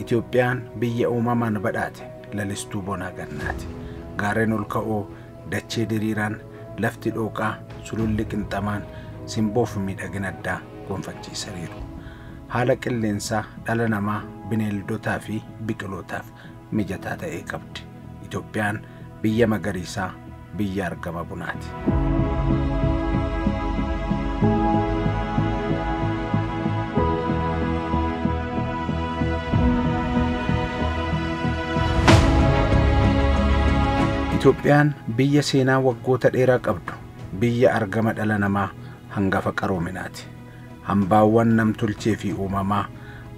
Itoophiyaan biyya uumamaan badhaate lalistuu bonaa gannaati. Gaarreen ol ka'oo, dachee diriiraan, lafti dhooqaa, sululli qinxamaan simboof miidhagina addaa gonfachiisaniiru. Haala qilleensaa dhala namaa bineeldotaa fi biqilootaaf mijataa ta'e qabdi. Itoophiyaan biyya magariisaa, biyya argama bunaati. Itoophiyaan biyya seenaa waggoota dheeraa qabdu, biyya argama dhala namaa hangafa qaroominaati. Hambaawwan namtolchee fi uumamaa,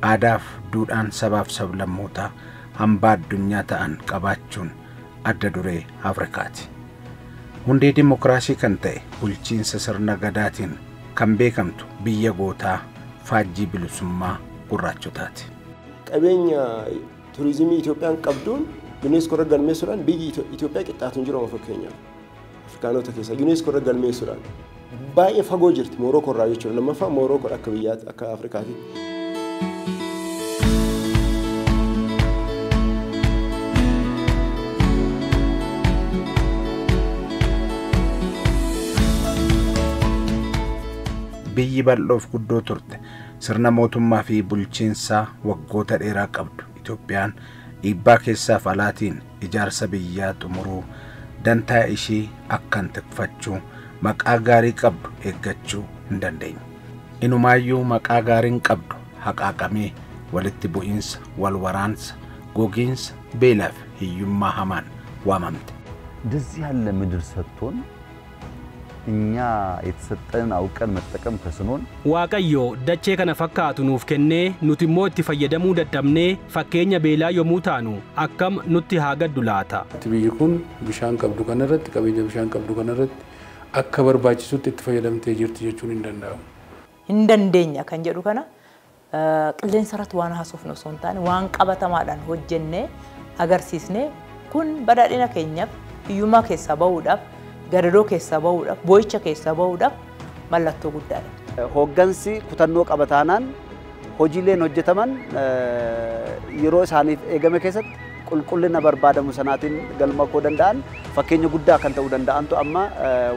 aadaaf duudhaan sabaaf sablammootaa hambaa addunyaa ta'an qabaachuun adda duree Afrikaati. Hundee dimokiraasii kan ta'e bulchiinsa sirna gadaatiin kan beekamtu biyya gootaa faajjii bilisummaa gurraachotaati. Qabeenya turizimii Itoophiyaan qabduun UNESCO irra galmeessuudhaan biyyi Itoophiyaa qixxaatu hin jiru amma fakkeenyaaf. Afrikaanota keessaa UNESCO irra galmeessuudhaan baay'ee fagoo jirti Moorookoo irraa jechuudha. Lammaffaa Moorookoo akka biyyaatti akka Afrikaatti. Biyyi bal'oof guddoo turte sirna mootummaa fi bulchiinsaa waggoota dheeraa qabdu Itoophiyaan dhiibbaa keessaaf alaatiin ijaarsa biyyaa xumuruu, dantaa ishii akkan tikfachuu, maqaa gaarii qabdu eeggachuu hin dandeenye. Inumaayyuu maqaa gaariin qabdu haqaaqamee walitti bu'iinsa, wal waraansa, gogiinsa, beelaaf hiyyummaa hamaan waamamte. እንደዚህ ያለ ምድር ሰጥቶን እኛ የተሰጠንን አውቀን መጠቀም ተስኖን Waaqayyo dachee kana fakkaatu nuuf kennee nuti immoo itti fayyadamuu dadhabnee fakkeenya beelaa yommuu taanu akkam nutti haa gaddu laata. Biyyi kun bishaan qabdu kanarratti qabeenya bishaan qabdu kanarratti akka barbaachisutti itti fayyadamtee jirti jechuun hin danda'amu. Hin dandeenya kan jedhu kana qilleensa irratti waan haasofnu osoo hin taane waan qabatamaadhaan hojjennee agarsiisnee kun badhaadhina keenyaaf hiyyummaa keessaa bahuudhaaf gadadoo keessaa bahuudhaaf boo'icha keessaa bahuudhaaf mallattoo guddaadha. Hooggansi kutannoo qaba taanaan hojiileen hojjetaman yeroo isaaniif eegame keessatti qulqullina barbaadamu sanaatiin galma koo danda'an fakkeenya guddaa kan ta'uu danda'antu amma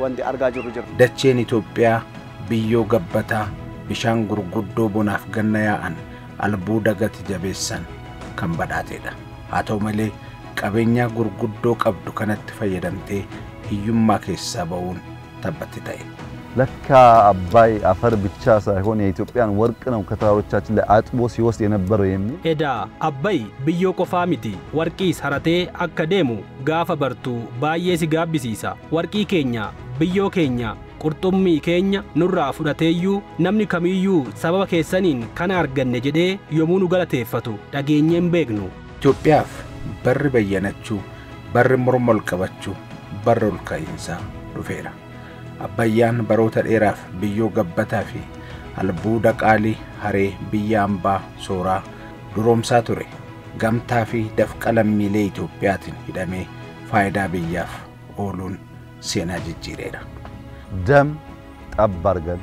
wanti argaa jirru jiru. Dacheen Itoophiyaa biyyoo gabbataa, bishaan gurguddoo bonaaf ganna yaa'an, albuuda gati jabeessan kan badhaatedha. Haa ta'u malee qabeenya gurguddoo qabdu kanatti fayyadamtee hiyyummaa keessaa ba'uun tabbatti ta'e. ለካ አባይ አፈር ብቻ ሳይሆን የኢትዮጵያን ወርቅ ነው ከተራሮቻችን ላይ አጥቦ ሲወስድ የነበረው የሚል Edaa Abbay biyyoo qofaa miti warqiis haratee akka deemu gaafa bartu baay'ee si gaabbisiisa. Warqii keenya biyyoo keenya qurxummii keenya nurraa fudhateeyyuu namni kamiyyuu sababa keessaniin kana arganne jedhee yommuu nu galateeffatu dhageenyee hin beeknu. Itoophiyaaf barri bayyanachuu, barri morma ol qabachuu, barri ol ka'iinsaa dhufeera. Abbayyaan baroota dheeraaf biyyoo gabbataa fi albuuda qaalii haree biyya hambaa sooraa duroomsaa ture. Gamtaa fi dafqa lammiilee Itoophiyaatiin hidhamee faayidaa biyyaaf ooluun seenaa jijjiireera. ደም ጠብ አድርገን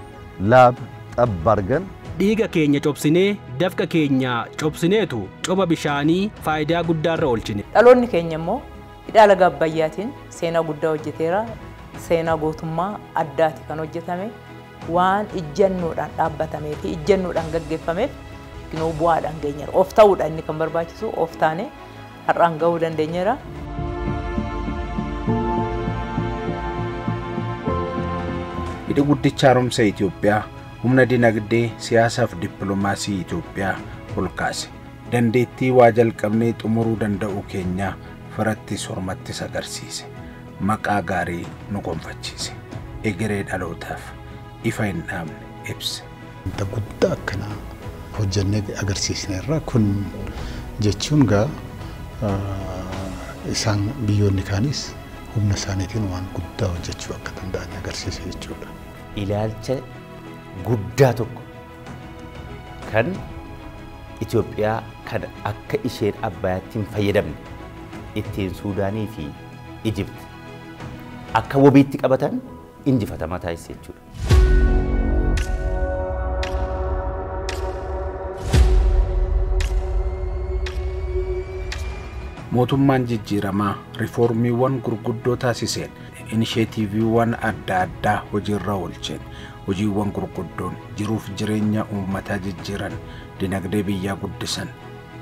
ላብ ጠብ አድርገን Dhiiga keenya cobsinee dafqa keenya cobsineetu coba bishaanii faayidaa guddaarra oolchine. Dhaloonni keenya immoo hidha laga Abbayyaatiin seenaa guddaa hojjeteera. Seenaa gootummaa addaati kan hojjetame waan ijjannoodhaan dhaabbatamee fi ijjannoodhaan gaggeeffameef ginoo bu'aadhaan geenyeera. Of ta'uudha inni kan barbaachisu of taane har'aan gahuu dandeenyeera. Hidhi guddicha haaromsa Itoophiyaa humna dinagdee siyaasaaf dippiloomaasii Itoophiyaa ol kaase. Dandeettii waa jalqabnee xumuruu danda'uu keenyaa firattis hormattis agarsiise. Maqaa gaarii nu gonfachiise. Egeree dhalootaaf ifa hin dhaamne ibse. Wanta guddaa akkanaa hojjennee agarsiisneerra kun jechuun gaa isaan biyyoonni kaanis humna isaaniitiin waan guddaa hojjechuu akka danda'an agarsiise jechuudha. Ilaalcha guddaa tokko kan Itoophiyaa kan akka isheen Abbayaatti hin fayyadamne ittiin Suudaanii fi Ijipt akka wabiitti qabatan injifatamaa taasise jechuudha. Mootummaan jijjiiramaa riifoormiiwwan gurguddoo taasiseen inisheetiiviiwwan adda addaa hojiirra oolcheen hojiiwwan gurguddoon jiruuf jireenya uummataa jijjiiran dinagdee biyyaa guddisan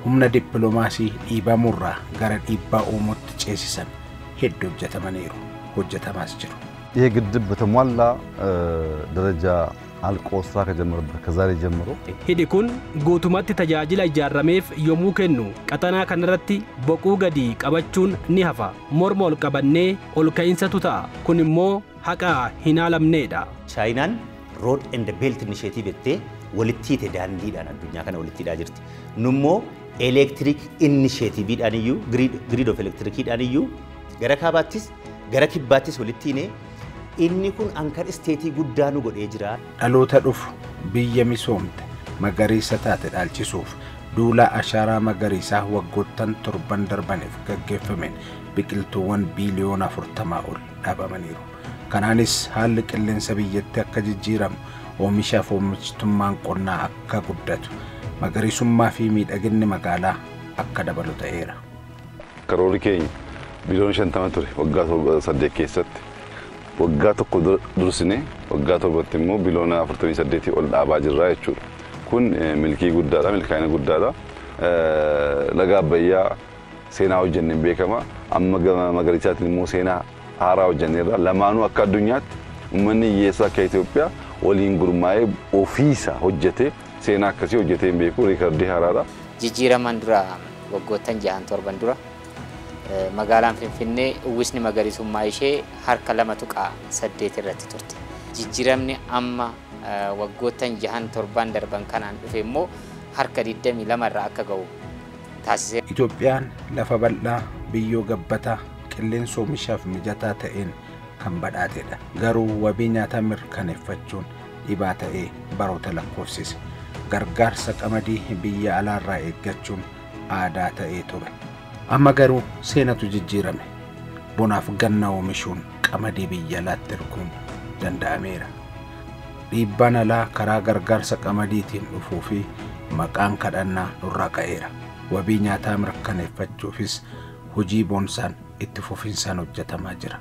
humna dippiloomaasii dhiibamurraa gara dhiibbaa uumuutti ceesisan hedduu hojjetamaniiru hojjetamaas jiru. ይሄ ግድብ በተሟላ ደረጃ አልቆ ስራ ከጀመረበት ከዛሬ ጀምሮ Hidhi kun guutumatti tajaajila ijaarameef yommuu kennu qaxanaa kanarratti boquu gadi qabachuun ni hafa. Morma ol qabannee ol ka'insatu ta'a. Kun immoo haqa hin haalamneedha. Chaayinaan Road and Belt Initiative jettee walitti hiite daandiidhaan addunyaa kana walitti hidhaa jirti. Nummoo Electric Initiativeedhaan iyyuu Grid of Electriciidhaan iyyuu gara kaabaattis gara kibbaattis walitti hiinee inni kun ankar isteetii guddaa nu godhee jira. Dhaloota dhufu biyya misoomte magariisa taate dhaalchisuuf duula ashaaraa magariisaa waggoottan 7 darbaniif gaggeeffameen biqiltuuwwan biiliyoona 40 ol dhaabamaniiru. Kanaanis haalli qilleensa biyyattii akka jijjiiramu oomishaaf oomishtummaan qonnaa akka guddatu magariisummaa fi miidhaginni magaalaa akka dabalu ta'eera. Karoorri keenya biliyoona 50 ture waggaa 8 keessatti. Waggaa tokko dursinee waggaa 7tti immoo biliyoona 48 ol dhaabaa jirra jechuudha. Kun milkii guddaadha, milkaa'ina guddaadha. Laga Abbayyaa seenaa hojjenneen beekama. Amma gama magariisaatiin immoo seenaa haaraa hojjenneerra. Lamaanuu akka addunyaatti uummanni hiyyeessaa akka Itoophiyaa waliin gurmaa'ee ofiisa hojjetee seenaa akkasii hojjetee hin beeku riikardii haaraadha. Jijjiiraman dura waggoottan 6 7 dura magaalaan Finfinnee uwwisni magariisummaa ishee harka 2.8 irratti turte. Jijjiiramni amma waggoottan 6 7 darban kanaan dhufe immoo harka 22 irraa akka ga'u taasise. Itoophiyaan lafa bal'aa biyyoo gabbataa qilleensa oomishaaf mijataa ta'een kan badhaatedha. Garuu wabii nyaataa mirkaneeffachuun dhibaa ta'ee baroota lakkoofsise. Gargaarsa qamadii biyya alaarraa eeggachuun aadaa ta'ee ture. Amma garuu seenatu jijjiirame. Bonaaf ganna oomishuun qamadii biyya alaatti erguun danda'ameera. Dhiibbaan alaa karaa gargaarsa qamadiitiin dhufuu fi maqaan kadhannaa nurraa ka'eera. Wabii nyaataa mirkaneeffachuufis hojii boonsaan itti fufinsaan hojjetamaa jira.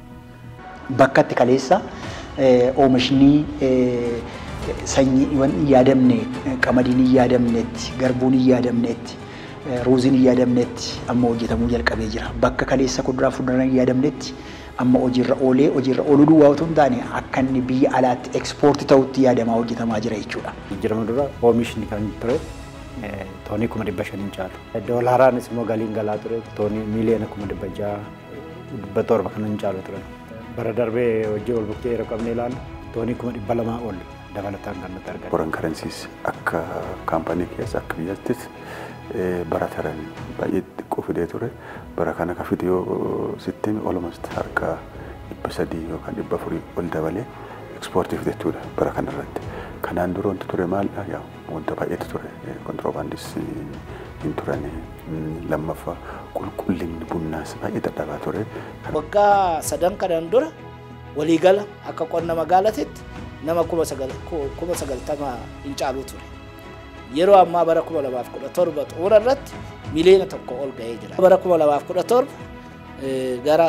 Bakka itti kaleessa oomishni sanyiiwwan hin yaadamne, qamadiin hin yaadamnetti, garbuun hin yaadamnetti, ruuziin hin yaadamnetti amma hojjetamuu jalqabee jira. Bakka kaleessa kuduraa fi fuduraan hin yaadamnetti amma hojiirra oolee hojiirra ooluu duwwaa otoo hin taane akka inni biyya alaatti ekspoortii ta'utti yaadamaa hojjetamaa jira jechuudha. Jijjiirama dura oomishni kan ture toonii 500,000 hin caalu. Doolaaraanis immoo galiin galaa ture toonii miiliyoona 600,700 kan hin caalu ture. Bara darbee hojii ol bukkee yeroo qabnee ilaallu toonii 200,000 ol dabalataan kan nuti arganne. Foreign currencies akka kaampaanii keessa akka biyyaattis bara taran baay'ee xiqqoo fidee ture. Bara kana ka fide yoo sitti almost harka 300 yookaan 400 ol dabalee ekspoortii fide jechuudha bara kanarratti. Kanaan dura wanti ture maal yaa wanta baay'eetu ture kontiroobaandis hin turani. Lammaffaa qulqullinni bunnaas baay'ee dadhabaa ture. Waggaa 3 kanan dura waliigala akka qonna magaalaatitti nama 90,000 hin caalu ture. Yeroo ammaa bara 2017 xumura irratti miliyoona 1 ol ga'ee jira. Bara 2017 gara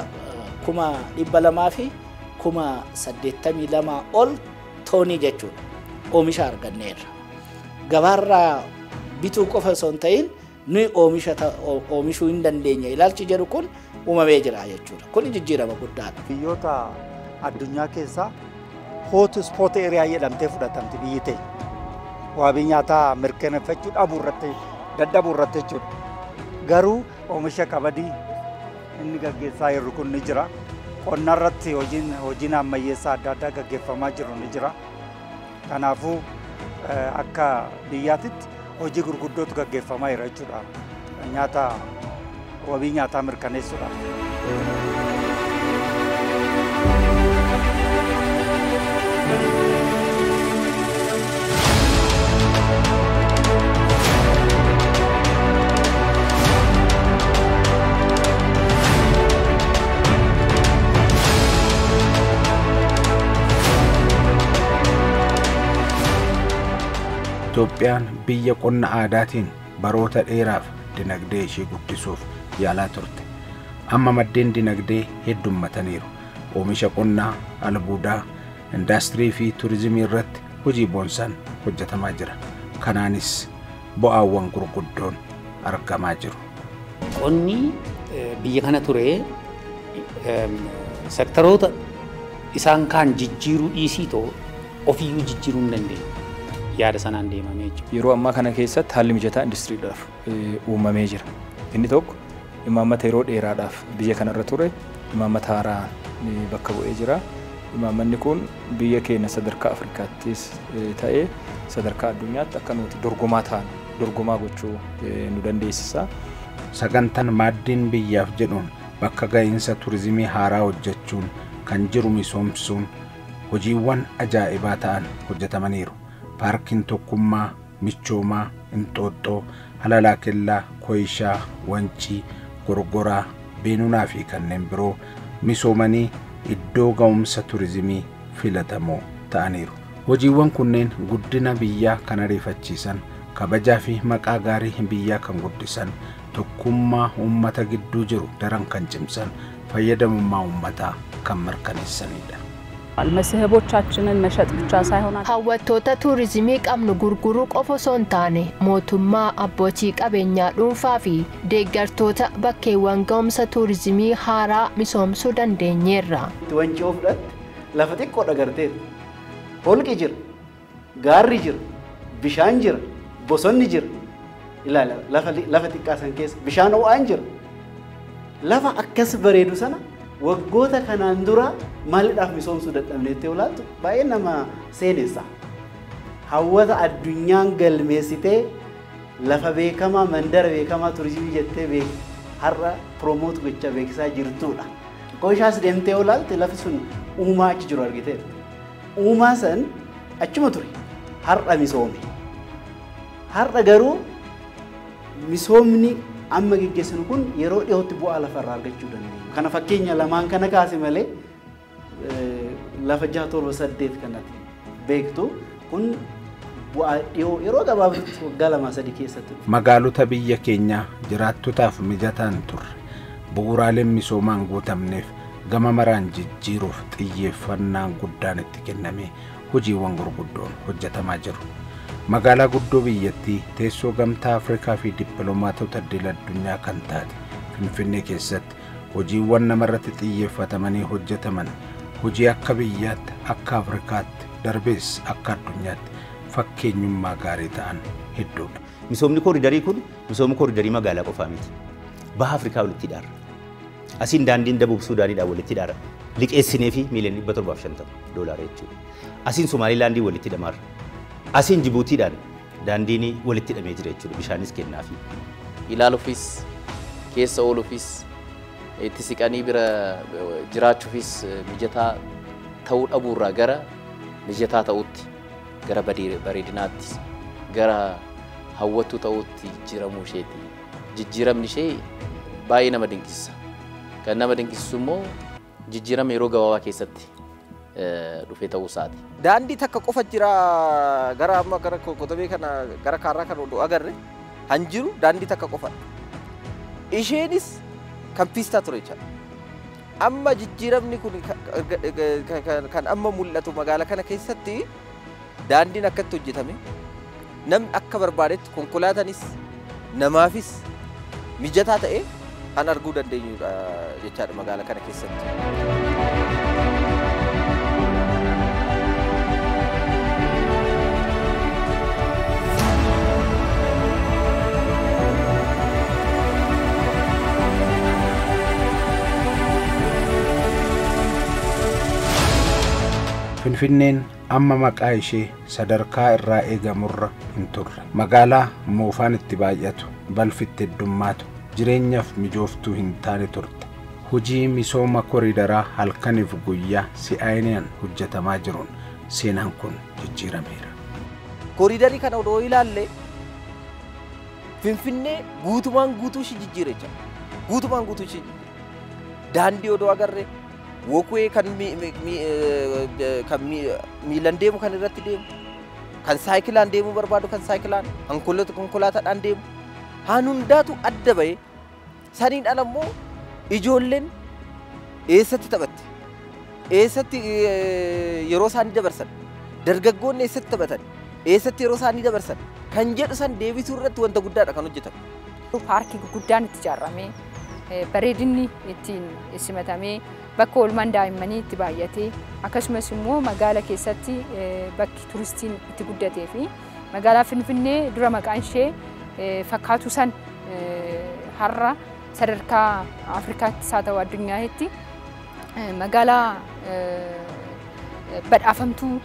282,082 ol toonii jechuudha. Oomisha arganneerra. Gabaarraa bituu qofa osoo hin ta'in nuyi oomishuu hin dandeenye ilaalchi jedhu kun uumamee jira jechuudha. Kun jijjiirama guddaadha. Biyyoota addunyaa keessaa hot spot area jedhamtee fudhatamti biyyi teenya. Wabii nyaataa mirkaneeffachuu dhabuu irratti dadhabuu irratti jechuudha. Garuu oomisha qamadii inni gaggeessaa jiru kun ni jira. Qonna irratti hojiin ammayyeessaa adda addaa gaggeeffamaa jiru ni jira. Kanaafuu akka biyyaatitti hojii gurguddootu gaggeeffamaa jira jechuudha. Nyaata wabii nyaataa mirkaneessuudhaaf. Itoophiyaan biyya qonna aadaatiin baroota dheeraaf dinagdee ishee guddisuuf yaalaa turte. Amma maddeen dinagdee heddummataniiru. Oomisha qonnaa, albuudaa, indaastirii fi turizimii irratti hojii boonsaan hojjetamaa jira. Kanaanis bu'aawwan gurguddoon argamaa jiru. Qonni biyya kana ture sektaroota isaan kaan jijjiiruu dhiisii too ofiyyuu jijjiiruu hin dandeenye. Yaada sanaan deemamee jira. Yeroo ammaa kana keessatti haalli mijataa industiriidhaaf uumamee jira. Inni tokko imaammata yeroo dheeraadhaaf biyya kanarra ture imaammata haaraa bakka bu'ee jira. Imaammanni kun biyya keenya sadarkaa Afrikaattis ta'ee sadarkaa addunyaatti akka nuti dorgomaa taanu dorgomaa gochuu nu dandeessisa. Sagantaan maaddiin biyyaaf jedhuun bakka ga'iinsa turizimii haaraa hojjechuun kan jiru misoomsuun hojiiwwan ajaa'ibaa ta'an hojjetamaniiru. Paarkiin Tokkummaa, Michoomaa, Inxooxxoo, Halalaa Kellaa, Koyishaa, Wancii, Gorgoraa, Beenunaa fi kanneen biroo misoomanii iddoo ga'umsa turizimii filatamoo ta'aniiru. Hojiiwwan kunneen guddina biyyaa kan ariifachiisan, kabajaa fi maqaa gaarii biyyaa kan guddisan, tokkummaa uummata gidduu jiru daran kan cimsan, fayyadamummaa uummataa kan mirkaneessanidha. መስህቦቻችንን መሸጥ ብቻ ሳይሆን Hawwattoota tuurizimii qabnu gurguruu qofa osoo hin taane mootummaa, abbootii qabeenyaa dhuunfaa fi deeggartoota bakkeewwan ga'umsa tuurizimii haaraa misoomsuu dandeenyeerra. Wancii yoo fudhatte lafa xiqqoodha garteetu. Holqi jira, gaarri jira, bishaan jira, bosonni jira. Ilaala lafa xiqqaa san keessa bishaan ho'aan jira. Lafa akkas bareedu sana waggoota kanaan dura maaliidhaaf misoomsuu dadhabneetti yoo ilaaltu baay'ee nama seenessa. Hawwata addunyaan galmeessitee lafa beekamaa mandara beekamaa turizimii jettee har'a promoot gochaa beeksisaa jirtudha. Qoishaas deemtee yoo ilaalte lafi sun uumaa achi jiru argiteerta. Uumaa san achuma ture har'a misoome. Har'a garuu misoomni amma geggeessinu kun yeroo dhiyootti bu'aa lafarraa argachuu dandeenya. Kana fakkeenya lamaan kana kaase malee lafa 6 7 8 kanatti beektu kun bu'aa dhiyoo yeroo gabaabdutti waggaa 2 3 keessatti. Magaalota biyya keenyaa jiraattotaaf mijataan turre bu'uuraaleen misoomaan guutamneef gama maraan jijjiiruuf xiyyeeffannaan guddaan itti kennamee hojiiwwan gurguddoon hojjetamaa jiru. Magaalaa guddoo biyyattii teessoo gamtaa Afrikaa fi dippiloomaatota idil addunyaa kan taate Finfinnee keessatti hojiiwwan namarratti xiyyeeffatamanii hojjetaman hojii akka biyyaatti, akka Afrikaatti, darbees akka addunyaatti fakkeenyummaa gaarii ta'an hedduudha. Misoomni kooridarii kun misooma kooridarii magaalaa qofaa miti. Baha Afrikaa walitti hidhaara. Asiin daandiin Dabuub Suudaaniidhaan walitti hidhaara. Liqeessinee fi miiliyoona 750 doolaara jechuudha. Asiin Somaalilaandii walitti hidhamaara. Asiin Jibuutiidhaan daandiin walitti hidhamee jira jechuudha. Bishaanis kennaafi. Ilaaluufis keessa ooluufis itti siqanii bira jiraachuufis mijataa ta'uu dhabuurraa gara mijataa ta'utti, gara bareedinaatti, gara hawwattuu ta'utti jijjiiramuu isheeti. Jijjiiramni ishee baay'ee nama dinqisiisa. Kan nama dinqisiisu immoo jijjiirama yeroo gabaabaa keessatti dhufee ta'uu isaati. Daandii takka qofa jira gara amma gara Kotobee kana gara Kaarraa kana odoo agarre han jiru daandii takka qofadha. Isheenis kan piistaa ture jechaadha. Amma jijjiiramni kun kan amma mul'atu magaalaa kana keessatti daandiin akkatti hojjetame namni akka barbaadetti konkolaataanis namaafis mijataa ta'e kan arguu dandeenyudha jechaadha magaalaa kana keessatti. Finfinneen amma maqaa ishee sadarkaa irraa eegamurra hin turre. Magaalaa moofaan itti baay'atu, balfi itti heddummaatu, jireenyaaf mijooftuu hin taane turte. Hojii misooma koriidaraa halkaniif guyyaa si'aayinaan hojjetamaa jiruun seenaan kun jijjiirameera. Koriidarii kana odoo ilaalle Finfinnee guutumaan guutuu ishee jijjiire jechuudha. Guutumaan guutuu ishee jijjiire. Daandii odoo agarre woku'ee kan miilaan deemu kan irratti deemu, kan saayikilaan deemuu barbaadu kan saayikilaan, kan konkolaataadhaan deemu, haan hundaatu adda ba'ee saniin ala immoo Ijoolleen eessatti taphatti? Eessatti yeroo isaanii dabarsan? Dargaggoonni eessatti taphatan? Eessatti yeroo isaanii dabarsan? Kan jedhu san deebisuu irratti wanta guddaadha kan hojjetame. Paarkii guddaan itti ijaaramee bareedinni ittiin simatamee bakka oolmaan daa'immanii itti baay'atee akkasumas immoo magaala keessatti bakki turistiin itti guddatee fi magaalaa Finfinnee dura maqaan ishee fakkaatu san har'a sadarkaa Afrikaattis haa ta'u addunyaatti magaalaa badhaafamtuu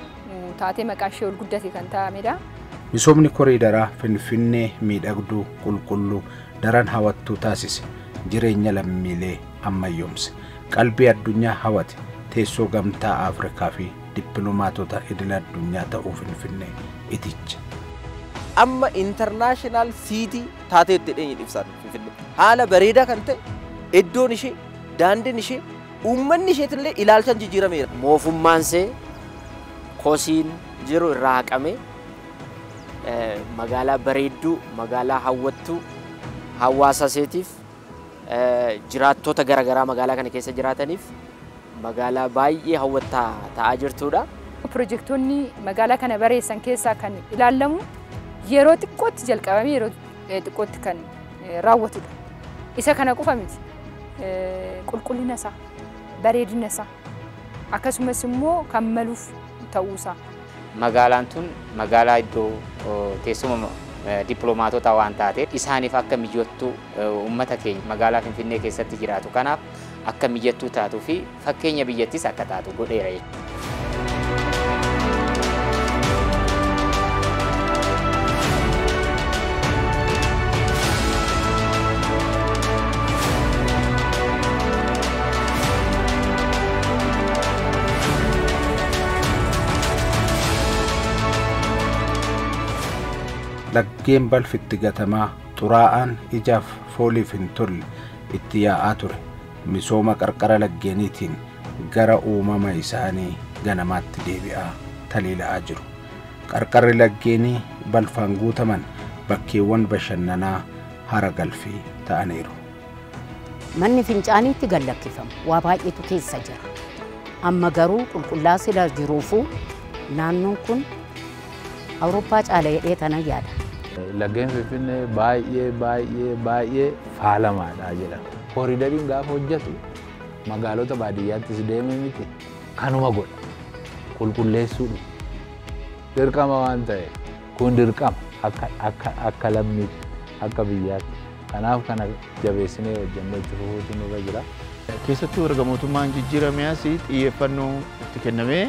taatee maqaan ishee ol guddate kan ta'amedha. Misoomni koriidaraa Finfinnee miidhagduu qulqulluu daran hawwattuu taasise jireenya lammiilee ammayyoomse qalbii addunyaa hawwate teessoo gamtaa Afrikaa fi dippiloomaatota idil addunyaa ta'uu Finfinnee iticha. Amma international city taateetti dheenyi ibsaan Finfinnee haala bareedaa kan ta'e iddoon ishee daandiin ishee uummanni isheetillee ilaalchaan jijjiirameera. Moofummaan see kosiin jiru irraa haqame magaalaa bareedduu magaalaa hawwattuu hawaasa seetiif jiraattota garaagaraa magaalaa kana keessa jiraataniif magaalaa baay'ee hawwataa ta'aa jirtudha. Pirojektoonni magaalaa kana bareessan keessaa kan ilaalamu yeroo xiqqootti jalqabamee yeroo xiqqootti kan raawwatudha. Isa kana qofa miti. Qulqullina isaa, bareedina isaa akkasumas immoo kan maluuf ta'uu isaa. Magaalaan tun magaalaa iddoo teessuma dippiloomaatota waan taateef isaaniif akka mijattuu uummata keenya magaalaa Finfinnee keessatti jiraatu kanaaf akka mijattuu taatuu fi fakkeenya biyyattis akka taatu godheera jechuudha. Laggeen balfi itti gatamaa xuraa'aan ijaaf fooliif hin tolle itti yaa'aa ture misooma qarqara laggeeniitiin gara uumama isaanii ganamaatti deebi'aa taliila'aa jiru. Qarqarri laggeenii balfaan guutaman bakkeewwan bashannanaa hara galfii ta'aniiru. Manni fincaaniitti gad lakkifamu waa baay'eetu keessa jira. Amma garuu qulqullaa sila jiruufu naannoon kun Awurooppaa caala jedhee tanan yaada. Laggeen Finfinnee baay'ee baay'ee baay'ee faalamaadha jedhama. Kooriidariin gaafa hojjetu magaalota baadiyyaattis deemee miti kanuma godha. Qulqulleessuudha. Dirqama waan ta'eef kun dirqama akka lammiitti akka biyyaatti. Kanaaf kana jabeessinee hojjennee itti fufuutu nurra jira. Keessattuu erga mootummaan jijjiirame asii xiyyeeffannoo itti kennamee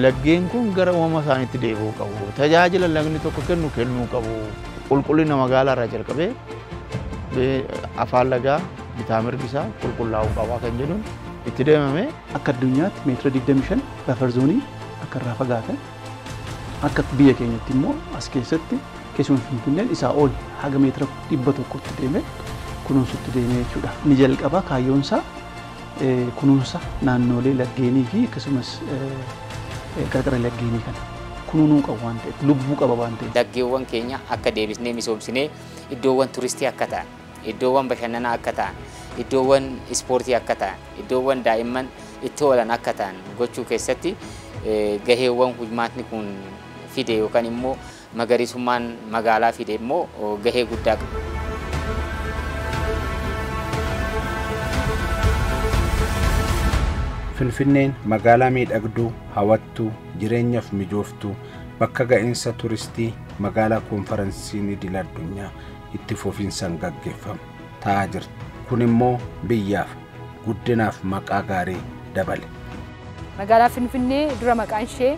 laggeen kun gara uumama isaaniitti deebi'uu qabu. Tajaajila lagni tokko kennu kennuu qabu. Qulqullina magaalaa irraa jalqabee afaan lagaa bitaa mirgi isaa qulqullaa'uu qaba kan jedhuun itti deemame. Akka addunyaatti meetira 25 buffer zoonii akka irraa fagaatan akka biyya keenyatti immoo as keessatti keessumaa Finfinneen isaa ol haga meetira 100tti deemee kunuunsutti deemee jechuudha. Inni jalqaba kaayyoon isaa kunuunsa naannolee laggeenii fi akkasumas qarqara laggeenii kana kunuunuu qabu waan ta'eef lubbuu qaba waan ta'eef. Laggeewwan keenya akka deebisnee misoomsinee iddoowwan turistii akka ta'an, iddoowwan bashannanaa akka ta'an, iddoowwan ispoortii akka ta'an, iddoowwan daa'imman itti oolan akka ta'an gochuu keessatti gaheewwan hojmaatni kun fide yookaan immoo magariisummaan magaalaa fide immoo gahee guddaa qaba. Finfinneen magaalaa miidhagduu, hawwattuu, jireenyaaf mijooftuu, bakka ga'iinsa turistii magaalaa koonfaransiin idil addunyaa itti fufiinsaan gaggeeffamu ta'aa jirti. Kun immoo biyyaaf guddinaaf maqaa gaarii dabale. Magaalaa Finfinnee dura maqaan ishee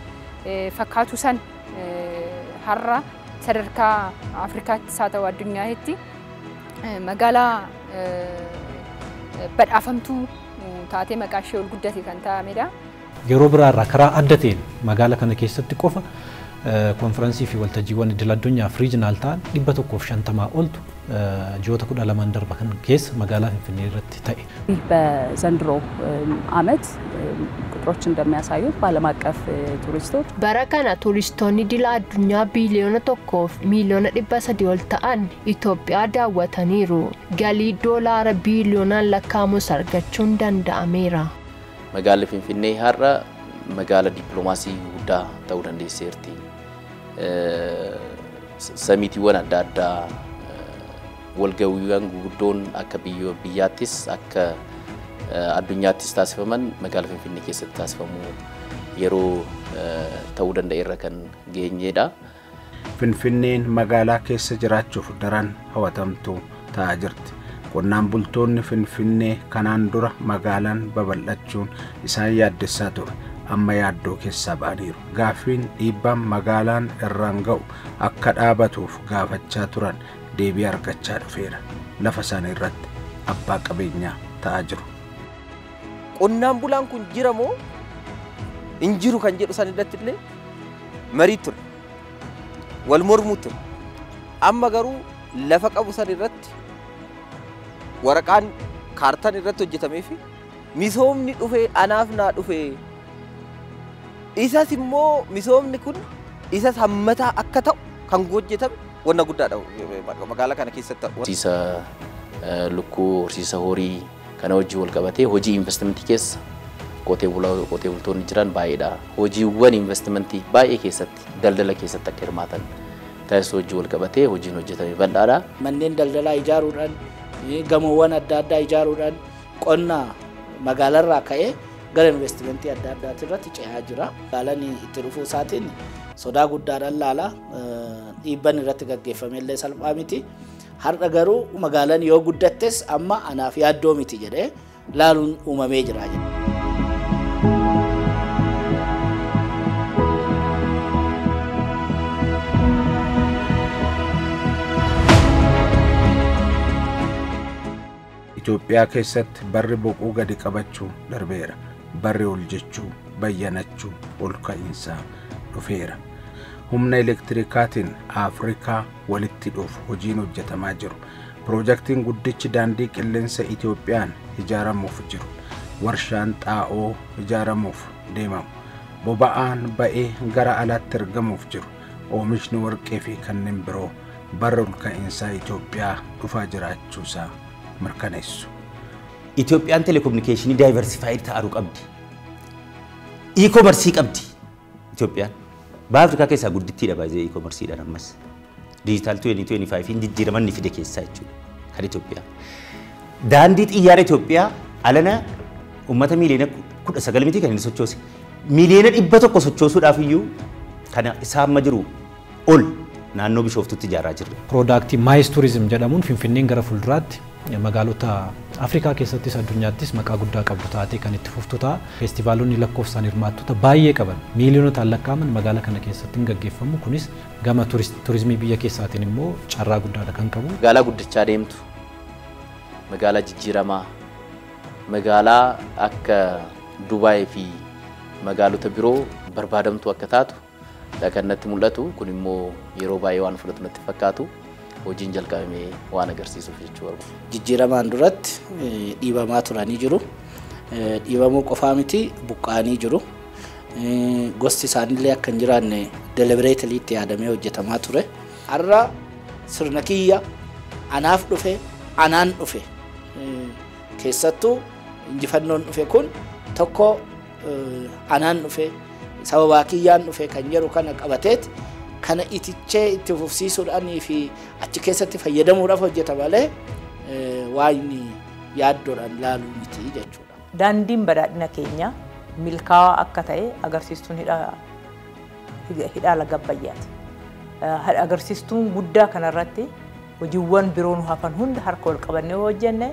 fakkaatu san har'a sadarkaa Afrikaattis haa ta'u addunyaatti magaalaa badhaafamtuu taatee maqaa ishee ol guddate kan ta'amedha. Yeroo biraarraa karaa adda ta'een magaalaa kana keessatti qofa Konfiraansii fi waltajjiiwwan idil addunyaa fi riijinaal ta'an 150 oltu ji'oota 12 darba kan keessa magaalaa Finfinnee irratti ta'e. በዘንድሮ ዓመት ቁጥሮች እንደሚያሳዩት በዓለም አቀፍ ቱሪስቶች Bara kana turistoonni idil addunyaa biiliyoona 1 miiliyoona 300 ol ta'an Itoophiyaa daawwataniiru. Galii doolaara biiliyoonaan lakkaa'amus argachuun danda'ameera. Magaalli Finfinnee har'a magaala dippiloomaasii guddaa ta'uu dandeesseerti. Samiitiiwwan adda addaa, walga'iiwwan gurguddoon akka biyyaattis akka addunyaattis taasifaman magaala Finfinnee keessatti taasifamuu yeroo ta'uu danda'e kan geenyedha. Finfinneen magaalaa keessa jiraachuuf daran hawwatamtuu ta'aa jirti. Qonnaan bultoonni Finfinnee kanaan dura magaalaan babal'achuun isaan yaaddessaa ture. Amma yaaddoo keessaa ba'aniiru. Gaaffiin dhiibbaan magaalaan irraan ga'u akka dhaabatuuf gaafachaa turan deebii argachaa dhufeera. Lafa isaanii irratti abbaa qabeenyaa ta'aa jiru. Qonnaan bulaan kun jira moo hin jiru kan jedhu san irratti illee marii ture. Wal mormuu ture. Amma garuu lafa qabu san irratti waraqaan kaartaan irratti hojjetamee fi misoomni dhufee anaaf naa dhufee, isas immoo misoomni kun isas hammataa akka ta'u kan hojjetame wanna guddaadha magaalaa kana keessatti. Horsiisa lukkuu, horsiisa horii kana hojii wal qabatee hojii investimentii keessa qotee bultoonni jiran baay'eedha. Hojiiwwan investimentii baay'ee keessatti, daldala keessatti akka hirmaatan taasisuu hojii wal qabatee hojiin hojjetame bal'aadha. Manneen daldalaa ijaaruudhaan, gamoowwan adda addaa ijaaruudhaan qonna magaalarraa ka'ee gara investimentii adda addaati irratti ce'aa jira. Magaalaan itti dhufuu isaatiin sodaa guddaadhaan laala, dhiibban irratti gaggeeffame illee salphaa miti. Har'a garuu magaalaan yoo guddattes amma anaaf yaaddoo miti jedhee laaluun uumamee jira. Itoophiyaa keessatti barri boquu gadi qabachuu darbeera. Barri ol jechuu, bayyanachuu, ol ka'iinsaa dhufeera. Humna elektirikaatiin Afrikaa walitti dhuuf hojiin hojjetamaa jiru. Piroojaktiin guddichi daandii qilleensa Itoophiyaan ijaaramuuf jiru. Warshaan xaa'oo ijaaramuuf deemamu. Boba'aan ba'ee gara alaatti ergamuuf jiru. Oomishni warqee fi kanneen biroo barra ol ka'iinsaa Itoophiyaa dhufaa jiraachuusaa mirkaneessu. Itoophiyaan telekominikeeshinii diversified ta'uu qabdi. E-commerce qabdi Itoophiyaan. Baha Afrikaa keessaa guddittiidha baay'ee e-commerceedhaan ammas. Digital 2025 jijjiiraman ni fide keessaa jechuudha kan Itoophiyaa. Daandii xiyyaara Itoophiyaa alana uummata miiliyoona 19 miti kan inni sochoose. Miiliyoona 100 sochoosuudhaaf iyyuu kana isaa amma jiru ol naannoo Bishooftutti ijaaraa jirra. Piroodaaktii MICE tourism jedhamuun Finfinneen gara fuulduraatti magaalota Afrikaa keessattis addunyaattis maqaa guddaa qabdu taatee kan itti fuftu ta'a. Feestivaalonni lakkoofsaan hirmaattota baay'ee qaban miiliyonotaan lakkaa'aman magaalaa kana keessatti hin gaggeeffamu. Kunis gama turizimii biyya keessaatiin immoo carraa guddaadha kan qabu. Magaalaa guddachaa deemtu, magaalaa jijjiiramaa, magaalaa akka Dubaayii fi magaalota biroo barbaadamtu akka taatu kan natti mul'atu. Kun immoo yeroo baay'ee waan fudhatu natti fakkaatu, hojiin jalqabamee waan agarsiisuuf jechuu barbaada. Jijjiiramaan duratti dhiibamaa turanii jiru. Dhiibamuu qofaa miti, buqqa'anii jiru. Gosti isaanillee akka hin jiraanne deliberately itti yaadamee hojjetamaa ture. Har'a sirna kiyya anaaf dhufe, anaan dhufe, keessattuu injifannoon dhufe kun tokko anaan dhufe, sababaa kiyyaan dhufe kan jedhu kana qabateet kana itichee itti fufsiisuudhaanii fi achi keessatti fayyadamuudhaaf hojjeta malee waan yaaddoodhaan laaluu miti jechuudha. Daandiin badhaadhina keenya milkaa'aa akka ta'e agarsiistuun hidha laga Abbayyaati. Agarsiistuun guddaa kanarratti hojiiwwan biroo nu hafan hunda harka wal qabannee hojjenne,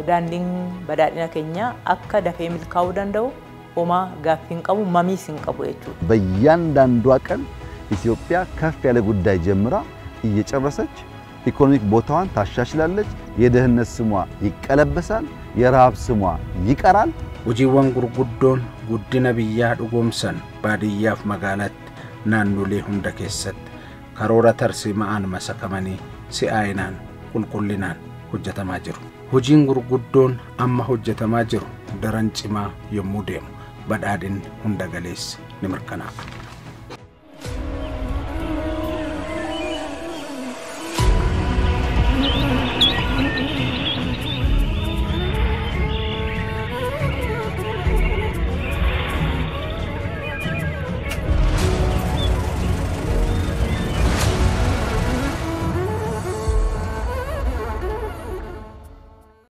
daandiin badhaadhina keenya akka dafee milkaa'uu danda'u homaa gaaffii hin qabu, mamiis hin qabu jechuudha. በእያንዳንዷ ቀን ኢትዮጵያ ከፍ ያለ ጉዳይ ጀምራ እየጨረሰች economic ቦታዋን ታሻሽላለች። የድህነት ስሟ ይቀለበሳል፣ የረሃብ ስሟ ይቀራል። Hojiiwwan gurguddoon guddina biyyaa dhugoomsan baadiyyaaf magaalaatti Naannolee hunda keessatti karoora tarsiima'aan masakamanii si'aayinaan qulqullinaan hojjetamaa jiru. Hojiin gurguddoon amma hojjetamaa jiru daran cimaa yommuu deemu badhaadhinni hunda galeessi ni mirkanaa'a.